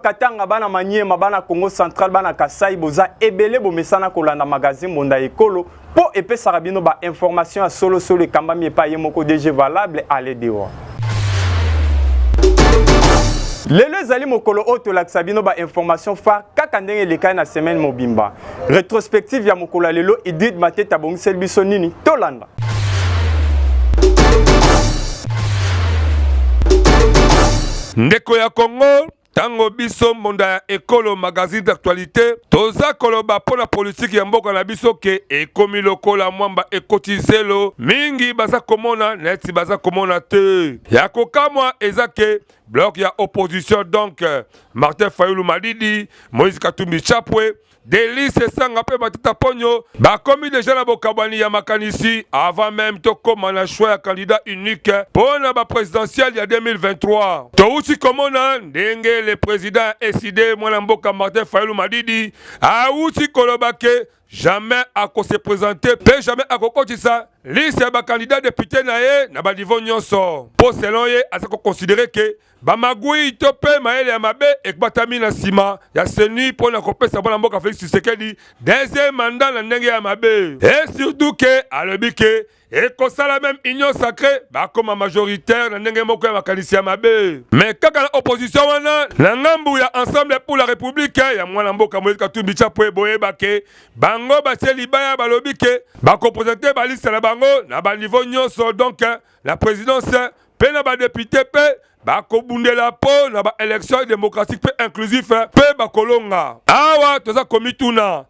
Katanga, bana Maniema, bana Congo Central, bana Kasai, boza ebele bomesana kolanda magazine Mbonda Ekolo mpo epesaka bino ba information ya solo solo ekambami epai ye moko DG valable ale dewa. Lelo ezali mokolo oyo tolakisa bino ba information phare kaka ndenge elekaki na semaine mobimba. Retrospective ya mokolo ya lelo, Idrid Mateta abongiseli biso nini? Tolanda. Ndeko ya Congo, tango biso mbonda ya ekolo magazine d'actualité toza koloba mpo na politiki ya mboka na biso ke ekomi lokola mwamba ekoti zelo, mingi baza komona neti baza komona te. Ya kokamwa eza ke bloc ya opposition donc Martin Fayulu Madidi, Moïse Katumbi Chapwe, Delly Sessanga mpe Matata Ponyo bakomi deja na bokabwani ya makanisi avant meme tokoma na choix ya candidat unique mpo na ba presidentielle ya 2023. Towuti komona ndenge le president ya ECiDé mwana mboka Martin Fayulu Madidi awuti koloba ke jamais ako se presenter mpe jamais akokotisa liste ya ba candidats deputes na ye na ba niveau nyonso mpo selon ye aza ko considerer ke Ba magouilles to pe mayele ya mabe ekbatami na sima ya CENI mpo na kopesa mwana mboka Felix Tshisekedi deuxième mandat na ndenge ya mabe. Et surtout que alobi que ekosala meme union sacree bakoma majoritaire na ndenge moko ya makanisi ya mabe. Mais kaka na opposition wana na ngambu ya Ensemble pour la Republique ya mwana mboka Moïse Katumbi Chapwe, boyeba ke bango batie libaya, balobi ke bakopresente ba liste na bango na ba niveau nyonso, donc la presidence mpe na ba depute mpe bakobundela mpo na ba election démocratique mpe inclusif mpe bakolonga. Awa toza komituna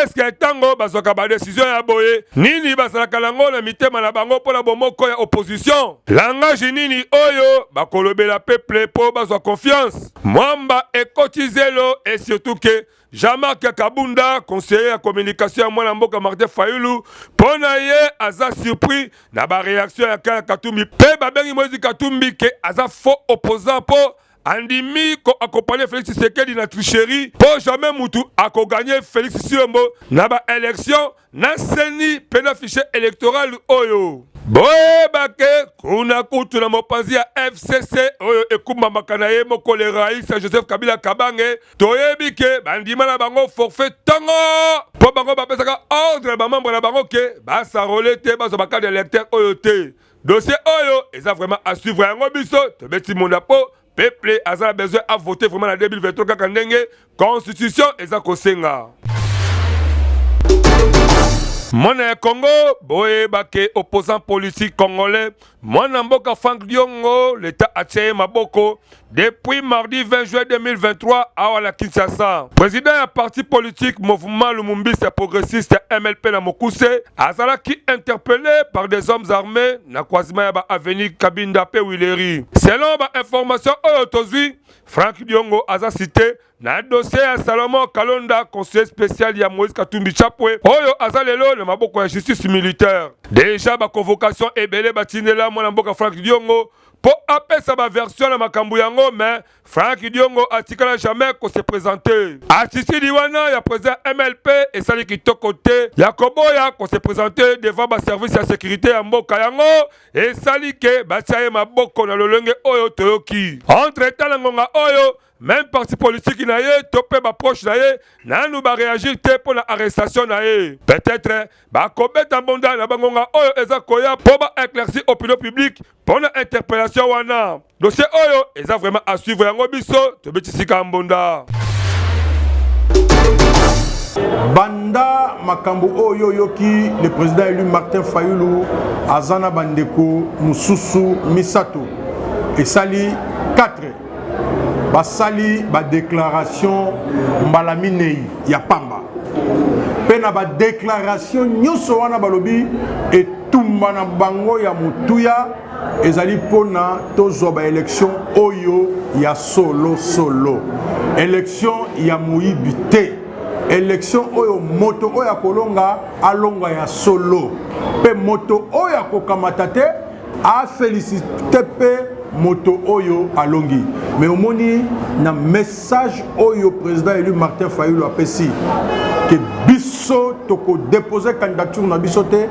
eske ntango bazwaka ba decision ya boye nini bazalaka nango na mitema na bango mpo na bomoko ya opposition? Langage nini oyo bakolobela peuple mpo bazwa confiance? Mwamba ekoti zelo et surtout ke Jean-Marc Kabunda, conseiller ya communication ya mwana mboka Martin Fayulu, mpo na ye aza surpris na ba reaction ya camp ya Katumbi mpe babengi Moïse Katumbi ke aza faux opposant mpo andimi ko accompagner Felix Tshisekedi na tricherie mpo jamais mutu ako gagner Felix Tshilombo na ba elections na CENI mpe na fichier electoral oyo. Boyeba ke kuna kutu na mopanzi ya FCC oyo ekumbamaka na ye moko le rais ya Joseph Kabila Kabange, toyebi ke bandima na bango forfait tongo mpo bango bapesaka ordre na bamembre na bango ke basarole te, bazwa bacarte d'électeur oyo te. Dossier oyo eza vraiment à suivre, yango biso tobeti monda mpo peuple aza na besoin a voter vraiment na 2023 kaka ndenge constitution eza kosenga. Mwana ya Congo, boyeba ke opposant politique congolais mwana mboka Franck Diongo, l'État atie ye maboko depuis mardi 20 juin 2023 awa na Kinshasa. Président ya parti politique Mouvement Lumumbiste Progressiste MLP na mokuse azalaki interpellé par des hommes armés na croisement ya ba avenue Kabinda pe Wileri. Selon ba information oyo tozwi, Franck Diongo aza cité na dossier ya Salomon Kalonda, conseiller spécial ya Moïse Katumbi Chapwe, oyo aza lelo na maboko ya justice militaire. Déjà ba convocation ebele batindela mwana mboka Franck Diongo mpo apesa ba version na makambo yango, mais Franck Diongo atikala jamais ko se présenter. Attitude wana ya président MLP esali kitoko te ya koboya ko se présenter devant ba service ya sécurité ya mboka yango esali ke batia ye maboko na lolenge oyo toyoki. Entre temps na ngonga oyo même parti politique na ye to mpe ba proche na ye nanu ba réagir te mpo na arrestation na ye. Peut-être bakobeta mbonda na bangonga oyo eza koya mpo ba éclaircir opinion publique mpo na interpellation wana. Dossier oyo eza vraiment à suivre, yango biso tobeti sika mbonda. Banda makambo oyo oyoki le président élu Martin Fayulu aza na bandeko mosusu misato esali 4 basali ba déclaration mbala minei ya pamba mpe na ba déclaration nyonso wana balobi etumba na bango ya motuya ezali mpona tozwa ba élection oyo ya solo solo, élection ya moyibi te, élection oyo moto oyo akolonga alonga ya solo mpe moto oyo akokamata te afélicite mpe moto oyo alongi. Mais omoni na message oyo président élu Martin Fayulu apesi ke biso tokodepose candidature na biso te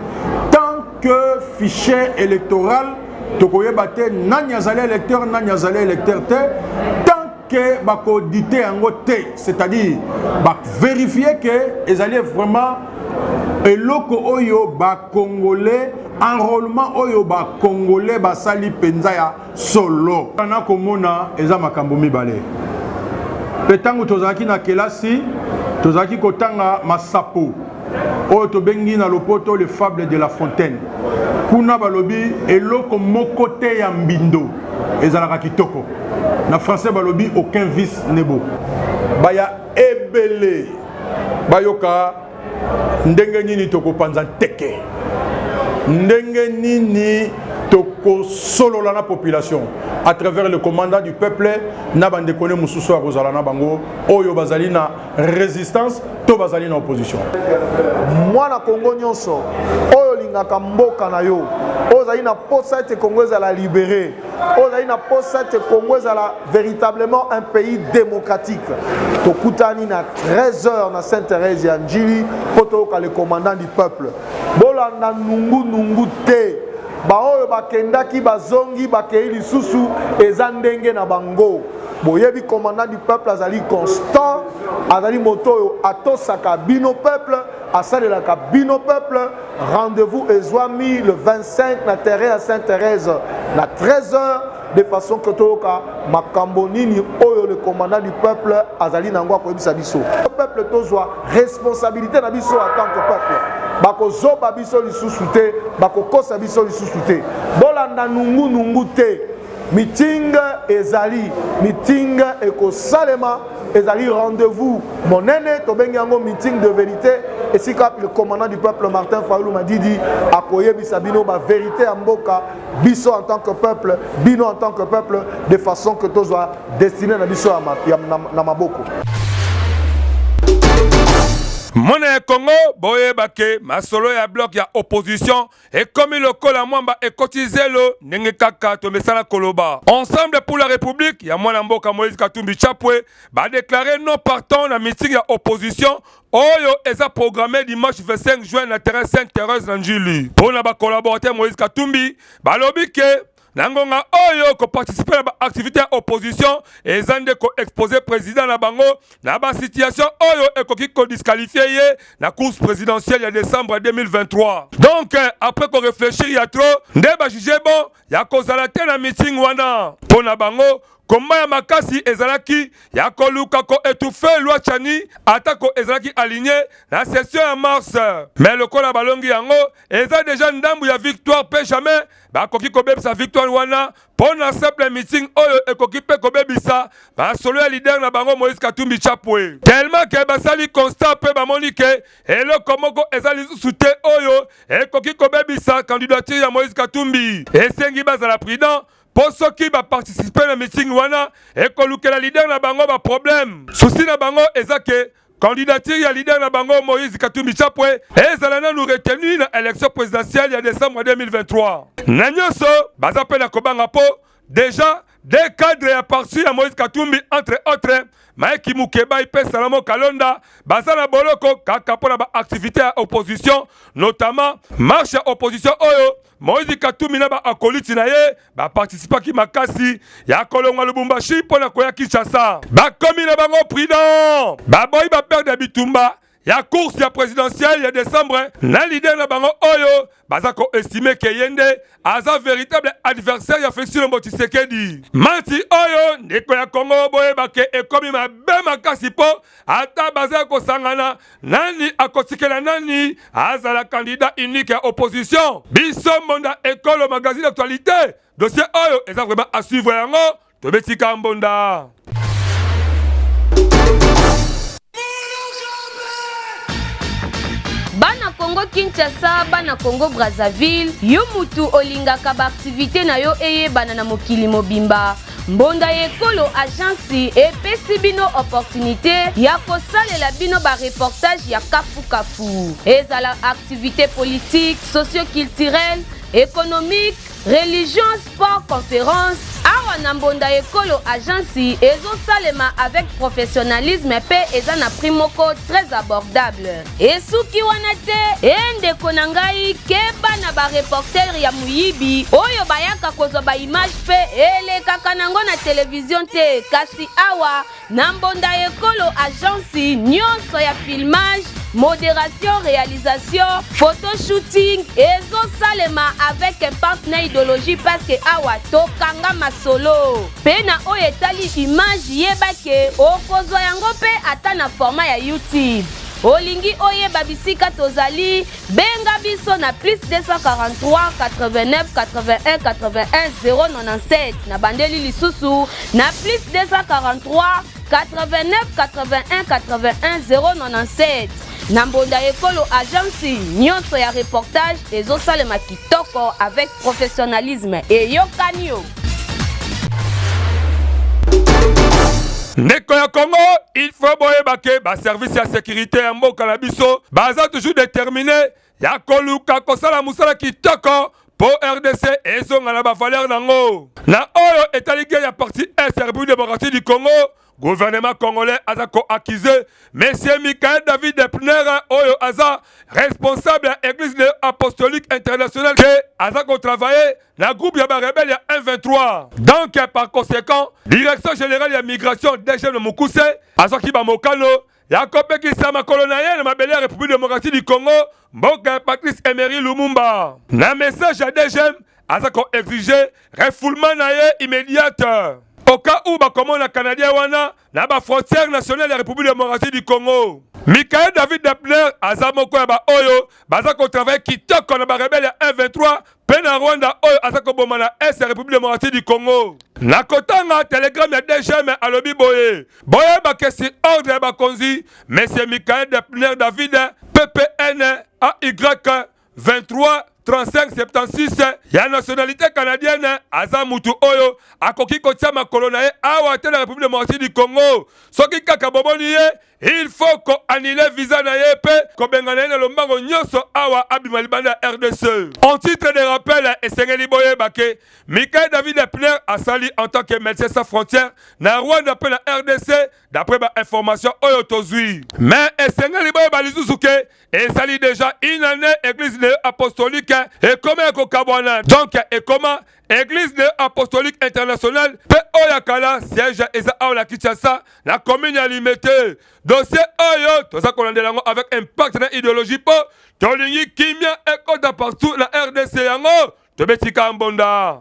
tant que fichier électoral tokoyeba te nani azali électeur, nani azali électeur te, tant que bako auditer yango te, c'est-à-dire ba vérifier que ezali vraiment eloko oyo ba congolais, enrôlement oyo ba congolais basali mpenza ya solo. Na komona eza makambo mibale. Mpe ntango tozalaki na kelasi, tozalaki kotanga masapo oyo tobengi na lopoto le fable de la fontaine. Kuna balobi eloko moko te ya mbindo ezalaka kitoko. Na français balobi aucun vice n'est beau. Baya ebele bayoka ndenge nini tokopanza nteke, ndenge nini tokosolola na population à travers le commandant du peuple na bandeko ne mosusu ya kozala na bango oyo bazali na résistance to bazali na opposition. Mwana Kongo nyonso oyo olingaka mboka na yo, oyo ozali na posa ete Kongo ezala libere, oyo ozali na posa ete Kongo ezala véritablement un pays démocratique, tokutani na 13 heures na Sainte Thérèse ya Ndjili mpo toyoka le commandant du peuple. Bolanda nungu nungu te, baoyo bakendaki bazongi bakei lisusu, eza ndenge na bango. Boyebi commandant du peuple azali constant, azali moto oyo atosaka bino peuple, asalelaka bino peuple. Rendez-vous ezwami le 25 na terrain ya Sainte Thérèse na 13 heures, de façon que toyoka makambo nini oyo le commandant du peuple azali nango akoyebisa biso. Peuple, tozwa responsabilité na biso en tant que peuple. Bakozoba biso lisusu te, bakokosa biso lisusu te. Bolanda nungu nungu te. Meeting ezali, meeting ekosalema, ezali rendez-vous monene, tobengi yango meeting de vérité, esika le commandant du peuple Martin Fayulu Madidi akoyebisa bino ba vérité ya mboka, biso en tant que peuple, bino en tant que peuple, de façon que tozwa destinée na biso na maboko. Mwana ya Congo, boyeba ke masolo ya bloc ya opposition ekomi lokola mwamba ekoti zelo, ndenge kaka tomesana koloba. Ensemble pour la République ya mwana mboka Moïse Katumbi Chapwe badéclarer non partant na meeting ya opposition oyo eza programmé dimanche 25 juin na terrain Sainte Thérèse na Njili. Mpo na bacollaborateur Moïse Katumbi, balobi ke na ngonga oyo koparticiper na baactivité ya opposition eza nde koexposer président na bango na basituation oyo ekoki kodisqualifier ye na course présidentielle ya décembre 2023. Donc après koréfléchir ya trop, nde bajuger bon ya kozala te na meeting wana. Mpo na bango, komba ya makasi ezalaki ya koluka koétouffer loi Tshiani, atako ezalaki aligné na session ya mars. Mais lokola balongi yango, eza déjà ndambu ya victoire, mpe jamais bakoki kobebisa victoire wana mpo na simple meeting oyo ekoki mpe kobebisa masolo ya leader na bango Moïse Katumbi Chapwe, tellement ke basali constat mpe bamoni ke eloko moko eza lisusu te oyo ekoki kobebisa candidature ya Moïse Katumbi. Esengi bazala prudent, mpo soki baparticiper na meeting wana, ekolukela leader na bango baproblème. Souci na bango eza ke candidature ya leader na bango Moïse Katumbi Chapwe ezala nanu retenu na élection présidentielle ya décembre 2023. Na nyonso, baza mpe na kobanga mpo déjà des cadres ya parti ya Moïse Katumbi, entre autres Mike Mukebai mpe Salamo Kalonda, baza na boloko kaka mpo na baactivité ya opposition, notamment marche ya opposition oyo Moïse Katumbi na baakoliti na ye baparticipaki makasi ya kolongwa Lubumbashi mpo na koya Kinshasa. Bakomi na bango prudent, baboyi baperdre ya bitumba ya course ya présidentielle ya décembre na leader na bango oyo baza koestimer ke ye nde aza véritable adversaire ya Félix Tshilombo Tshisekedi. Manti oyo, ndeko ya Kongo, boyeba ke ekomi mabe makasi, mpo ata baza kosangana, nani akotikela nani azala candidat unique ya opposition? Biso Mbonda Ekolo magazine d'actualité, dossier oyo eza vraiment à suivre. Yango tobetika mbonda. Bana Congo Kinshasa, bana Congo Brazzaville, yo mutu olingaka baactivité na yo eyebana na mokili mobimba, Mbonda ya Ekolo agence epesi bino opportunité ya kosalela bino bareportage ya kafukafu, ezala activité politique, socioculturelle, économique, religion, sport, conférence. Awa Awa na Mbonda Ekolo agence ezosalema avec professionnalisme pe eza na prix moko très abordable. Esuki wana te, e ndeko na ngai keba na ba reporter ya moyibi oyo bayaka kozwa ba image pe elekaka nango na television te, kasi awa Na Mbonda Ekolo agence nionso ya filmage, moderation, realisation, photo shooting ezo salema avec impact na ideologie parce que awa tokanga masolo. Pe na oyo etali image yeba ke okozwa yango pe ata na format ya YouTube. Olingi oyeba bisika tozali? Benga biso na plus 243 89 81 81 097. Na bandeli lisusu na plus 243 89 81 81 097. Na Mbonda Ekolo agence nyonso ya reportage ezosalema kitoko avec professionnalisme. Eyokani yo. Ndeko ya Congo, il faut boyeba ke ba service ya sécurité ya mboka na biso baza toujours déterminé ya koluka kosala mosala kitoko mpo RDC ezonga na ba valeur nango. Na oyo etali guerre ya partie est ya République démocratique du Congo, gouvernement congolais aza ko accuser monsieur Michael David Depner oyo aza responsable ya église apostolique internationale ke aza ko travailler na groupe ya ba rebelle ya M23. Donc par conséquent, direction générale ya migration DGM Mukuse azwaki ba mokano ya kopekisa makolo na ye na mabele ya République démocratique du Congo, mboka ya Patrice Emery Lumumba. Na message ya DGM aza ko exiger refoulement na ye immédiate au cas où bakomona canadien wana na ba frontière nationale ya République démocratique du Congo. Michael David Depner aza moko ya ba oyo baza ko travailler kitoko na ba rebelle ya M23 mpe na Rwanda oyo aza koboma na est ya République démocratique du Congo. Na kotanga telegramme ya DGM alobi boye, boyeba ke sur ordre ya bakonzi Monsieur Michael Depner David PPN AY 23 35 76 ya nationalité canadienne aza mutu oyo akoki kotia makolo na ye awa te na République démocratique du Congo. Soki kaka bomoni ye, il faut ko annuler visa na ye mpe kobengana ye na lombango nyonso awa abima libanda ya RDC. En titre de rappel, esengeli boyeba ke Michael David Epner asali en tant que médecin sans frontières na Rwanda mpe na RDC d'après ba information oyo tozwi. Mais esengeli boyeba lisusu ke ezali déjà une année église neo apostolique ekoma ya kokabwana, donc ekoma église neo apostolique internationale mpe oyo ya kala siège eza awa na Kinshasa na commune ya Limete. Dossier oyo toza kolandela yango avec impact na idéologie mpo tolingi kimia ekota partout na RDC, yango tobetika mbonda.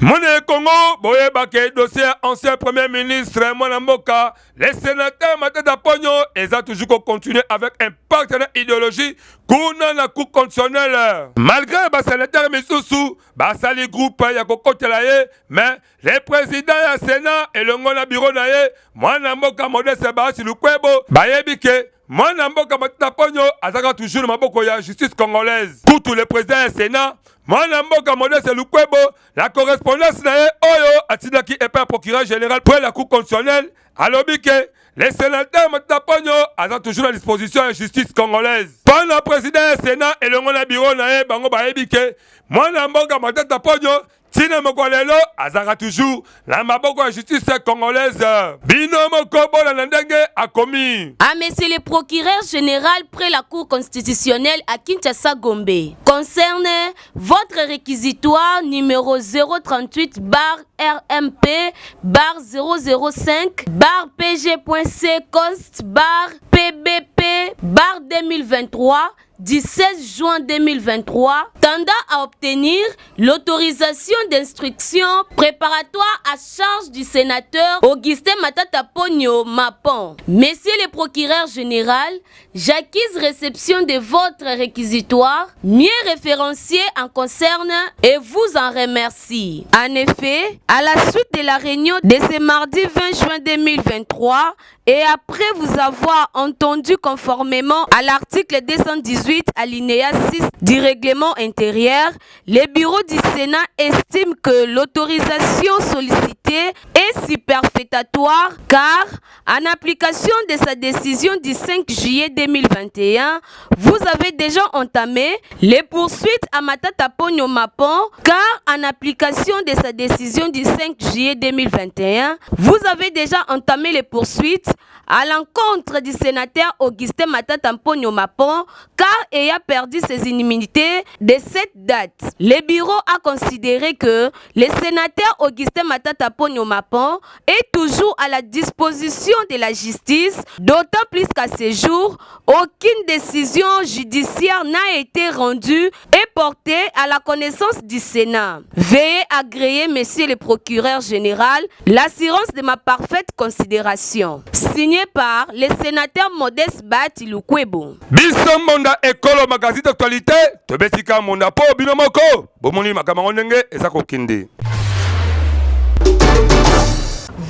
Mwana Congo, boyeba ke dossier ya ancien premier ministre mwana mboka le sénateur Matata Ponyo eza toujours ko continuer avec impact na idéologie kuna na cour constitutionnelle. Malgré ba sénateur misusu basali groupe ya kokotela ye, mais le président ya Sénat elongo na bureau na ye mwana mboka Modeste Bahati Lukwebo bayebi ke mwana mboka Matata Ponyo azalaka toujours na maboko ya justice congolaise. Kutu le président ya Sénat mwana mboka Modeste Lukwebo na correspondance na ye oyo atindaki epai ya procureur général près la cour constitutionnelle alobi ke le sénateur Matata Ponyo aza toujours na disposition ya justice congolaise. Mpo na président ya Sénat elongo na bureau na ye, bango bayebi ke mwana mboka Matata Ponyo ntina moko lelo azalaka toujours na maboko ya justice congolaise. Bino moko bolanda ndenge akomi. À monsieur le procureur général près la Cour constitutionnelle à Kinshasa Gombe concerne votre réquisitoire numéro 038 barre RMP barre 005 barre PG.C const barre PBP barre 2023 du 16 juin 2023 tendant à obtenir l'autorisation d'instruction préparatoire à charge du sénateur Augustin Matata Ponyo Mapon. Monsieur le procureur général, j'accuse réception de votre réquisitoire, mieux référencié en concerne et vous en remercie. En effet, à la suite de la réunion de ce mardi 20 juin 2023 et après vous avoir entendu conformément à l'article 218 118 alinéa 6 du règlement intérieur, le bureau du Sénat estime que l'autorisation sollicitée est superfétatoire car, en application de sa décision du 5 juillet 2021, vous avez déjà entamé les poursuites à Matata Ponyo Mapon car, en application de sa décision du 5 juillet 2021, vous avez déjà entamé les poursuites à l'encontre du sénateur Augustin Matata Ponyo Mapon car ayant perdu ses immunités de cette date. Le bureau a considéré que le sénateur Augustin Matata Ponyo Mapon est toujours à la disposition de la justice, d'autant plus qu'à ce jour, aucune décision judiciaire n'a été rendue et portée à la connaissance du Sénat. Veuillez agréer, monsieur le procureur général, l'assurance de ma parfaite considération. Signé par le sénateur Modeste Bahati Lukwebo. Biso Mbonda Ekolo magazine d'actualité tobetika monda po bino moko bomoni makambo yango ndenge eza kokende.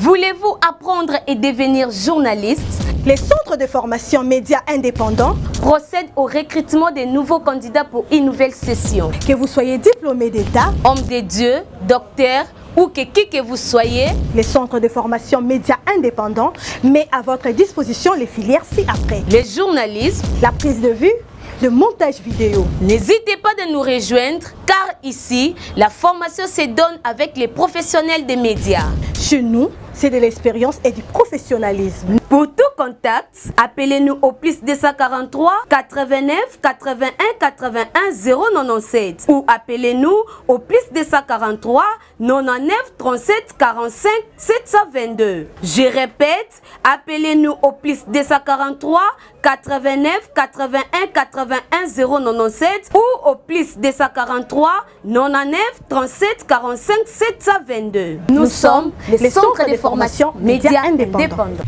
Voulez-vous apprendre et devenir journaliste? Les centres de formation médias indépendants procèdent au recrutement de nouveaux candidats pour une nouvelle session. Que vous soyez diplômé d'État, homme de Dieu, docteur ou que qui que vous soyez, les centres de formation médias indépendants met à votre disposition les filières ci-après. Le journalisme, la prise de vue, le montage vidéo. N'hésitez pas de nous rejoindre car ici, la formation se donne avec les professionnels des médias. Chez nous, c'est de l'expérience et du professionnalisme. Pour tout contact, appelez-nous au plus 243 89 81 81 097 ou appelez-nous au plus 243 99 37 45 722. Je répète, appelez-nous au plus 243 89 81 81 097 ou au plus 243 99 37 45 722. Nous sommes les centres de formation médias indépendants.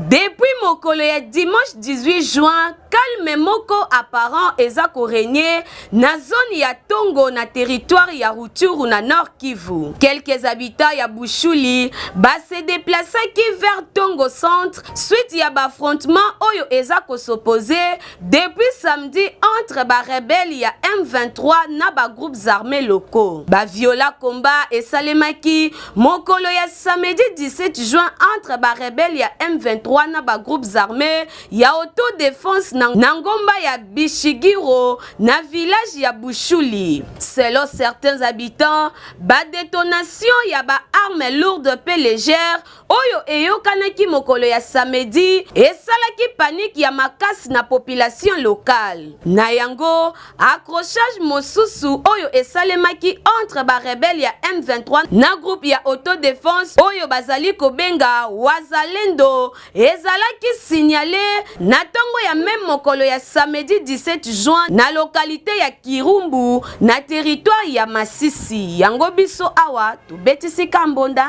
Depuis mokolo ya dimanche 18 juin, calme moko apparent eza korégner na zone ya Tongo na territoire ya Rutshuru na Nord Kivu. Quelques habitants ya Bushuli ba se déplaçaki vers Tongo centre suite ya ba affrontement oyo eza kos'opposer depuis samedi entre ba rebelles ya M23 na ba groupes armés locaux. Ba violents combats esalemaki mokolo ya samedi 17 juin entre ba rebelles ya M23 na ba groupes armés ya autodéfense na ngomba ya Bishigiro na village ya Bushuli. Selon certains habitants, ba détonation ya ba armes lourdes pe légères oyo eyokanaki mokolo ya samedi esalaki panique ya makasi na population locale. Na yango, accrochage mosusu oyo esalemaki entre ba rebelles ya M23 na groupe ya autodéfense oyo bazali kobenga Wazalendo ezalaki signalé na ntongo ya même mokolo ya samedi 17 juin na localité ya Kirumbu na territoire ya Masisi. Yango biso awa tobetisi kambonda.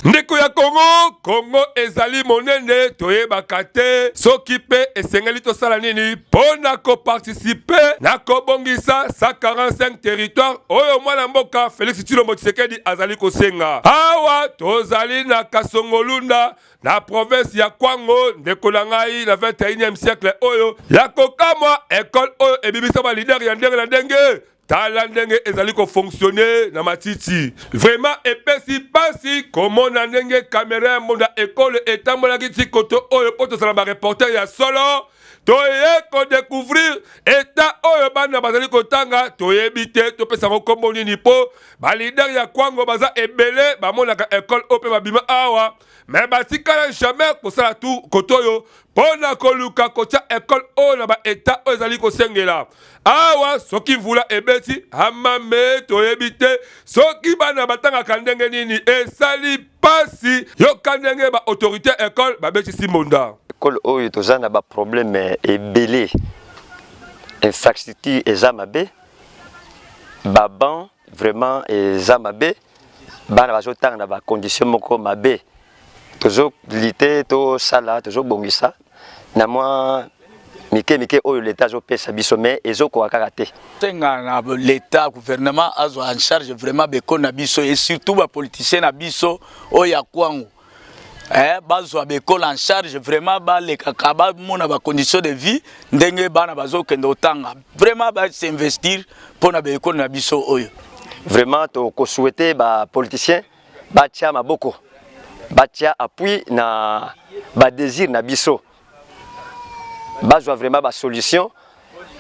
Ndeko ya Kongo, Kongo ezali monene, toyebaka te soki mpe esengeli tosala nini mpo na koparticiper na kobongisa 145 territoire oyo mwana mboka Félix Tshilombo Tshisekedi azali kosenga. Awa tozali na Kasongolunda na province ya Kwango, ndeko na ngai, na 21e siècle oyo ya kokamwa, ekole oyo ebimisa baleader ya ndenge na ndenge, tala ndenge ezali kofonctionner na matiti. Vraiment epesi mpasi komona ndenge kamera ya Mbonda Ekolo etambolaki ti koto oyo mpo tozala bareporter ya solo. Toye kodécouvrir eta oyo bana bazali kotanga, toyebi te topesa yango nkombo nini mpo baleader ya Kwango baza ebele, bamonaka ekole oyo mpe babima awa, me batikala jamais kosala tu koto oyo mpo na koluka kotia ekole oyo na baeta oyo ezali kosengela. Awa soki mvula ebeti amame, toyebi te soki bana batangaka ndenge nini. Esali pasi. Yoka ndenge baautorité ekole babetisi mbonda. Ekole oyo toza na baproblème ebele. Infrastructure eza mabe, babanc vraiment eza mabe, bana bazotanga na bacondition moko mabe. Tozolite tosala, tozobongisa na mwa mike mike oyo leta azopesa biso, mais ezokoka kaka te. Senga na l'état, gouvernement azwa en charge vraiment beko na biso et surtout bapoliticien na biso oyo ya Kwango. Eh, bazwa baekole en charge vraiment balekaka bamona bacondition de vie ndenge bana bazokende kotanga vraiment basinvestir mpo na baekole na biso oyo. Vraiment tokosouhaite bapoliticien batia maboko, batia appui na badésir na biso, bazwa vraiment basolution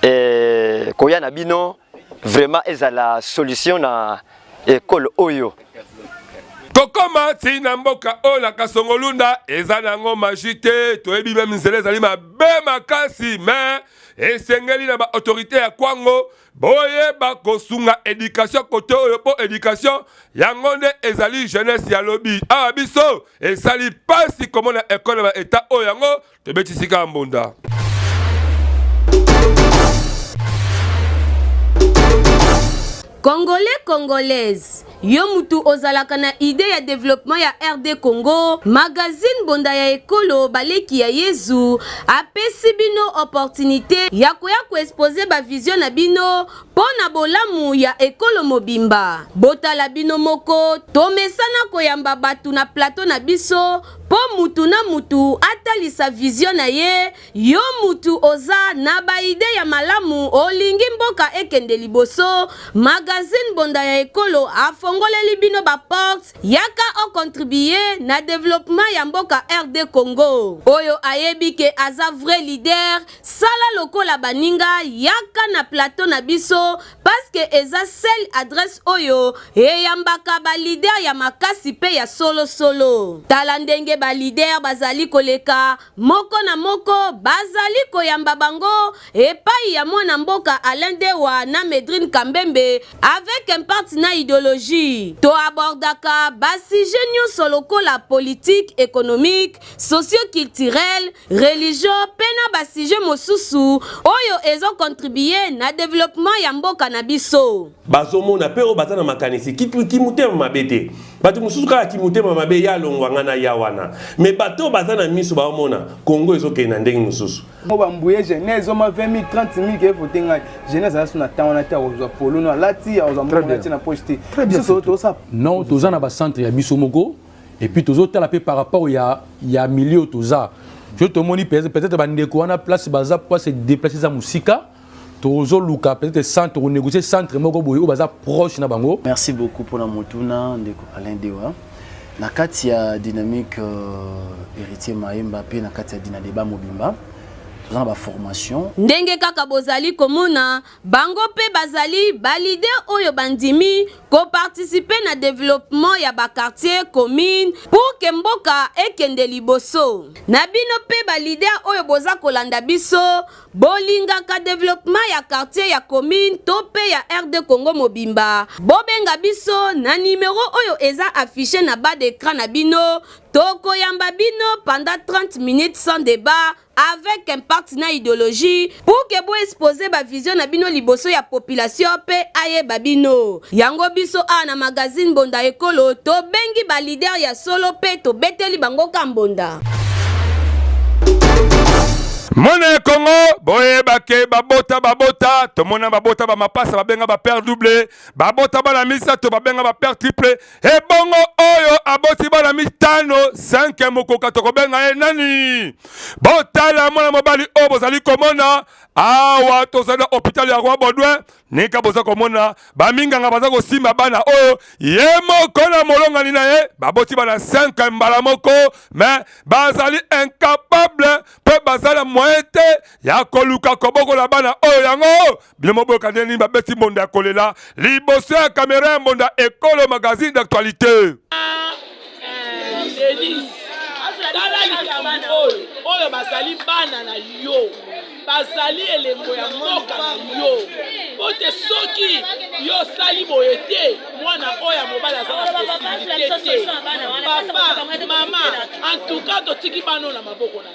eh, koya na bino vraiment ezala solution na ekolo oyo. Kokoma ti na mboka oyo na Kasongolunda eza nango magie te, toyebi meme nzela ezali mabe makasi, mais esengeli na ba autorite ya Kwango boyeba kosunga education kote oyo, po education yango nde ezali jeunesse ya lobi. Awa biso esali pasi komona ekole ba etat oyo, yango tobeti sika ya mbonda. Congolais Congolaise, yo mutu ozalaka na idee ya developpement ya RD Congo, magazine Mbonda ya Ekolo Baleki ya Yezu apesi bino opportunite ya koya ko exposer ba vision na bino mpo na bolamu ya ekolo mobimba. Botala bino moko, tomesana koyamba batu na plateau na biso mpo mutu na mutu atalisa vision na ye. Yo mutu oza na ba idee ya malamu olingi mboka ekende liboso, magazine Mbonda ya Ekolo afongoleli bino ba portes, yaka o contribuer na developpement ya mboka RD Congo. Oyo ayebi ke aza vrai leader, sala lokola baninga, yaka na plateau na biso parce que eza seule adresse oyo eyambaka ba leader ya makasi pe ya solo solo. Tala ndenge ba leader bazali koleka Moko na moko bazali koyamba bango epayi ya mwana mboka Alain Dewa na Medrine Kambembe avec impact na ideologie. To abordaka ba sujets nionso lokola politique, economique, socio-culturel, religion pe na ba sujets mosusu oyo ezo contribuer na developpement ya mboka na biso. Bazomona pe oyo baza na makanisi kimotema mabe te. Bato mosusu kaka kimotema mabe ya longwa nga na ya wana. Mais bato oyo baza na miso baomona Congo ezokende na ndenge mosusu. Mo ba mbuye jeunesse oma 20000 30000 ke voter ngai. Jeunesse aza na temps wana te akozwa polo no alati akozwa mbongo na na poche te. Biso tosa non toza na ba centre ya biso moko et puis tozo tala pe par rapport ya ya milieu toza. Je tomoni peut-être ba ndeko wana place baza pour se déplacer za musika. Tozoluka peut-être centre, tokonégocier centre moko boye oyo baza proche na bango. Merci beaucoup pona motuna ndeko Alain Dewa. Na kati ya dynamique euh, Héritier Mayemba pe na kati ya Dina Débat mobimba toza na ba formation. Ndenge kaka bozali komona, bango pe bazali ba leaders oyo bandimi ko participer na developpement ya ba quartiers, communes pour que mboka ekende liboso. Na bino pe ba leaders oyo boza kolanda biso, Bolingaka developpement ya quartier ya commune to pe ya RD Congo mobimba? Bobenga biso na numero oyo eza affiche na bas d'ecran na bino, tokoyamba bino pendant 30 minutes sans debat avec impact na ideologie pour que bo exposer ba vision na bino liboso ya population pe ayeba bino. Yango biso awa na magazine Mbonda Ekolo tobengi ba leader ya solo pe tobeteli bango ka mbonda. Mwana ya Congo, boyeba ke babota babota, tomona babota ba mapasa babenga ba père double, babota bana misato babenga ba père triple, ebongo oyo aboti bana mitano 5 mokoka tokobenga ye nani? Botala mwana mobali oyo bozali komona awa, tozali na hôpital ya Roi Baudouin, Nika boza komona baminganga baza kosimba bana oyo ye moko na molongani na ye baboti bana 5 mbala moko me bazali incapable mpe baza na moyen te ya koluka kobokola bana oyo. Yango bino moboyoka ndenge nini babeti mbonda ya kolela liboso ya kamera ya mbonda ekolo magazine d'actualité. Denise, tala likambo oyo oyo bazali bana na yo bazali elembo ya mboka na yo mpo te soki yo osali boye te mwana oyo ya mobali aza na posibilite te papa mama antuka totiki bana oyo na maboko na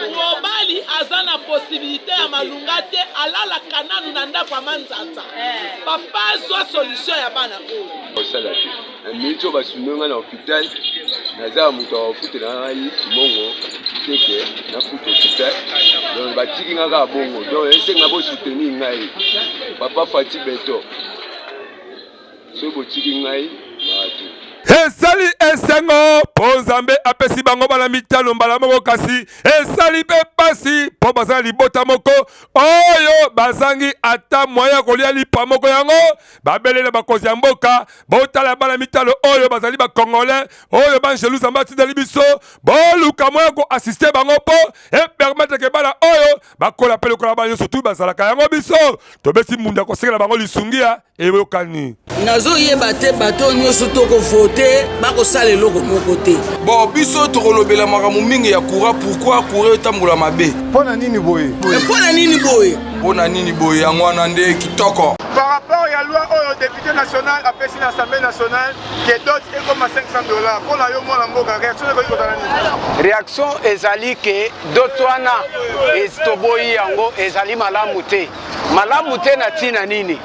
yo mobali aza na posibilite ya malunga te alalaka nanu na ndako ya manzanza papa azwa solution ya bana oyo osala te na miniti oyo basungi ngai na hopital naza ya moto akofutela ngai mbongo te ke nafuta hopital donc batiki ngai kaka bongo donc esenga bosoutenir ngai papa fati beton soki botiki ngai bato. Esali esengo mpo Nzambe apesi bango bana mitano mbala moko, kasi esali mpe mpasi mpo baza na libota moko oyo bazangi ata moyen ya kolia lipa moko. Yango babeleli na bakonzi ya mboka, botala bana mitano oyo bazali ba Congolais oyo banjelu Nzambe atindeli biso, boluka moyen ya koassiste bango mpo epermettre ke bana oyo bakola mpe lokola bana nyonso tu bazalaka. Yango biso tobeti mbunda kosengela bango lisungi ya eyokani. Nazoyeba te bato oyo nyonso tokovote bakosala eloko moko te. Bon, biso tokolobela makambo mingi ya courant. Pourquoi courant etambola mabe? Mpo na nini boye? Mpo na nini boye? Mpo na nini boye? Yango wana nde kitoko. Par rapport ya loi oyo député national apesi na Assemblée nationale ke dot ekoma 500 $, mpo na yo mwana mboka, réaction ekoki kozala nini? Réaction ezali ke dot wana toboyi yango, ezali malamu te. Malamu te na ntina nini?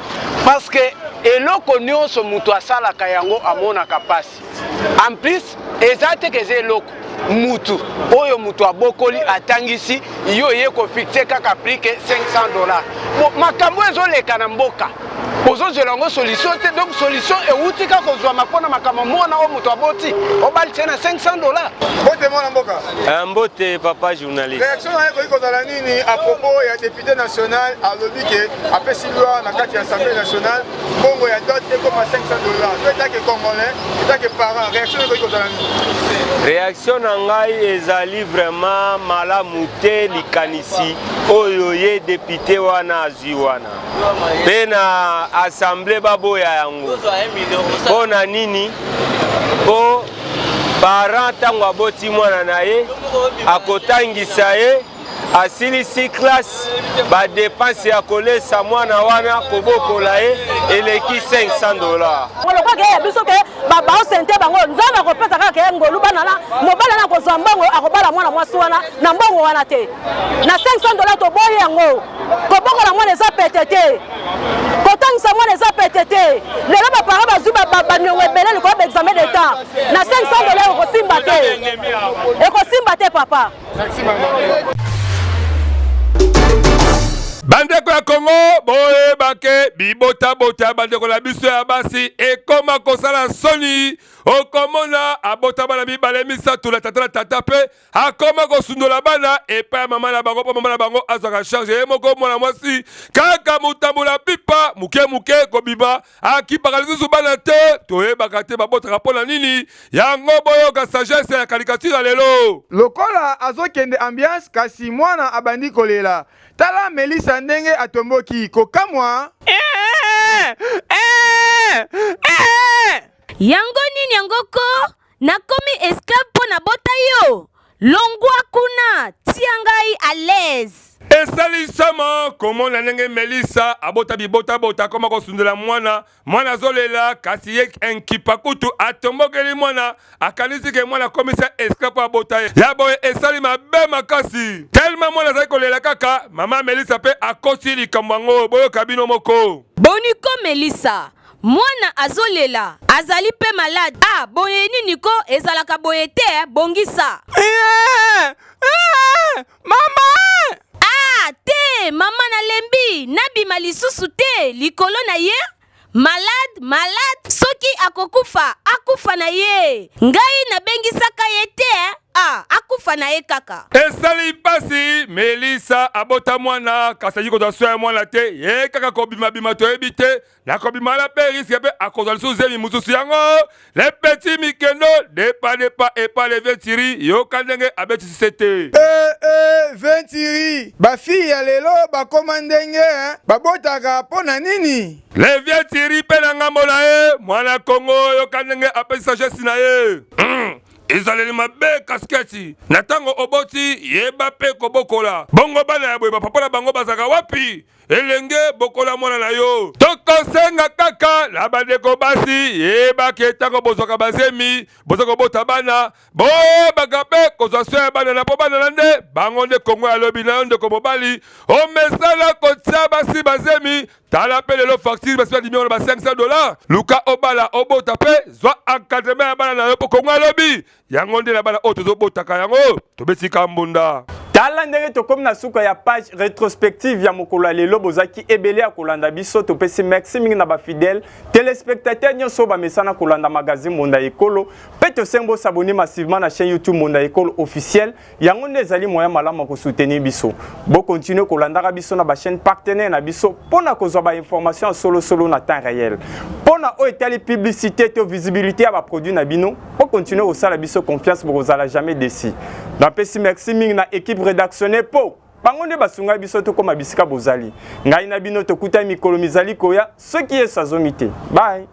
Parce que eloko nyonso moto asalaka yango amonaka pasi. En plus eza te ke eza eloko mutu oyo mutu abokoli atangisi yo ye kofixe kaka prix ke 500 $. Bon, makambo ezoleka na mboka ozozwela yango solution te. Donc solution ewuti kaka kozwama mpona makambo mwana oyo moto aboti obalisa ye na 500 $. Mbote mwana mboka. Mbote papa journaliste. Réaction na ye ekoki kozala nini à propos ya député national alobi ke apesi loi na kati ya Assemblée nationale, mbongo ya dot ekoma 500 $? To etake Congolais, etake parent, réaction ekoki kozala nini? Réaction na ngai ezali vraiment malamu te. Likanisi oyo ye député wana azwi wana mpe na assemblée, baboya yango. Mpo na nini? Mpo parent ntango aboti mwana na ye, akotangisa ye, asilisi classe, badépenses ya kolesa mwana wana, kobokola ye eleki 500 $. Lokola ke ya biso ke baosente bango, Nzambe akopesa kaka ke ngolu bana na mobali wana akozwa mbongo, akobala mwana mwasi wana na mbongo wana te, na 500 $. Toboyi yango. Kobokola mwana eza pete te, kotangisa mwana eza pete te. Lelo baparents bazwi baniongo ebele likolo baexamen d'état. Na 500 $ ekosimba te, ekosimba te papa. Bandeko ya Kongo, boyebake bibotabota ya bandeko na biso ya basi ekoma kosala soni. Okomona abota bana mibale, misato na tata na tata, mpe akoma kosundola bana epai ya mama na bango, mpo mama na bango azwaka charge ye moko. Mwana mwasi kaka motambola pipa moke moke kobima, akipaka lisusu bana te. Toyebaka te babotaka mpo na nini yango. Boyoka sagesse ya caricature ya lelo. Lokola azokende ambiance, kasi mwana abandi kolela. Tala Melissa ndenge atomboki, kokamwa! Yango nini yango ko? Nakomi esclave mpo na bota yo? Longwa kuna, tia ngai à l'aise. Esali sama komona ndenge Melissa abota bibotabota, akoma kosundola mwana. Mwana azolela, kasi ye nkipa kutu atombokeli mwana, akanisi ke mwana akomisa esclave mpo abota ye. Ya boye esali mabe makasi. Tellement mwana azali kolela kaka, mama Melissa mpe akoti likambo yango. Boyoka bino moko. Boni ko Melissa, mwana azolela, azali mpe malade. Ah, boye nini ko? Ezalaka boye te, bongisa. Mama! Ah te mama, nalembi, nabima lisusu te likolo na ye. Malade, malade, soki akokufa, akufa na ye. Ngai nabengisaka ye te. Ah, akufa na ye kaka. Esali mpasi. Melisa abota mwana, kasi ayi kozwa soin ya mwana te, ye kaka kobimabima. Toyebi te nakobima na mpe risque mpe akozwa lisusu zemi mosusu. Yango le petit Mikendo depa depa epa le Ventiri. Yoka ndenge abetisi se te. Eh, eh, Ventiri, bafille ya lelo bakoma ndenge eh, babotaka mpo na nini? Le Ventiri mpe na ngambo na ye, mwana Kongo, yoka ndenge apesi sagesse na ye. Ezaleli mabe kasikati na ntango oboti, yeba mpe kobokola. Bongo bana ya boye, bapapa na bango bazalaka wapi? Elenge, bokola mwana na yo. Tokosenga kaka na bandeko basi, yebaki ntango bozwaka bazemi, boza kobota bana, boyebaka mpe kozwa soin ya bana na mpo bana na nde bango nde Kongo ya lobi na yo. Ndeko mobali, omesana kotia basi bazemi, tala mpe lelo facture basi bandimi yango na ba 500 $. Luka obala, obota mpe zwa encadrement ya bana na yo, mpo Kongo alobi yango nde na bana oyo tozobotaka yango. Tobetika mbunda. Tala ndenge tokomi na suka ya page retrospective ya mokolo ya lelo. Bozalaki ebele ya kolanda biso, topesi merci mingi na bafidèle téléspectateur nyonso oyo bamesana kolanda magazine Mbonda Ekolo, mpe tosengi bos'abonner massivement na chaîne YouTube Mbonda Ekolo officiel. Yango nde ezali moyen malamu ya kosoutenir biso. Bokontinue kolandaka biso na bachaîne partenaire na biso mpo na kozwa bainformation ya solosolo na temps réel. Mpo na oyo etali publicité to visibilité ya baproduit na bino, bokontinue kosala biso confiance, bokozala jamais déçu. Napesi merci mingi na équipe rédactionnelle mpo bango nde basungai biso tokóma bisika bozali. Ngai na bino tokutani mikolo mizali koya, soki Yesu azongi te. Bye.